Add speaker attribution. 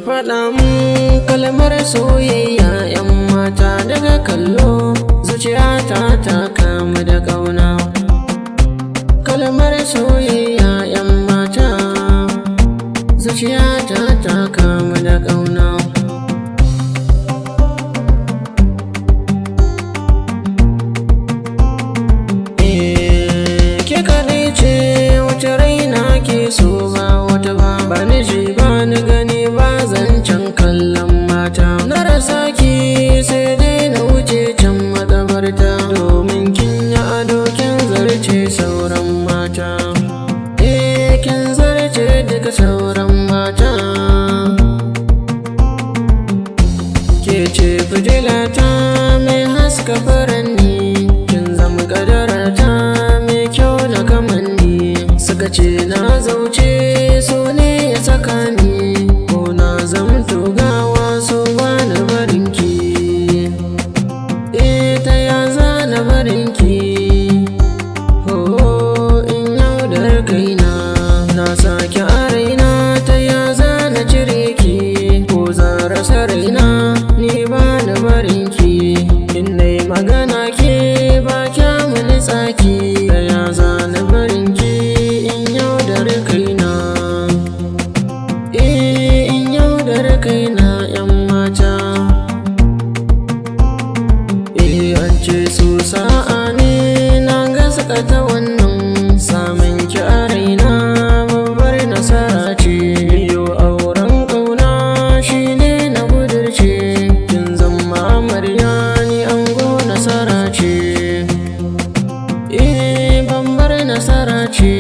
Speaker 1: Faɗa mun kalmar soyayya, 'yan mata. Daga kallo zuciyata ta kamu da ƙauna. Kalmar soyayya, 'yan mata, zuciyata ta kamu da ƙauna. Eh, ke kaɗai ce wace raina ke so, ba wata ba. Ba ni ji, ba ni gani, ba zancen kallon mata. Na rasa ki sai dai na wuce can makabarta, domin kin yi ado, kin zarce sauran mata. Eh, kin zarce duka sauran mata. Ke ce fitilata mai haska furanni, kin zama kadarata mai kyau na kamanni. Suka ce na zauce, so ne ya saka ni, ko na zamto gawa, so ba na barinki. Eh, ta ya zana barinki? Oh, in yaudar kaina, na sake a raina, ta ya zana cire ki? Ko zan rasa raina, ni ba na barinki. In nai magana ke ba kya mini tsaki, ta ya zana barinki in yaudar kaina? Eh, in yaudar kaina, 'yan mata. Eh, an ce su sa'a ne, na gaskata wannan. Samun ki a raina babbar nasara ce. Yo auren ƙauna shine na gudurce, kin zama amarya, ni ango, nasara ce. Eh, babbar nasara ce.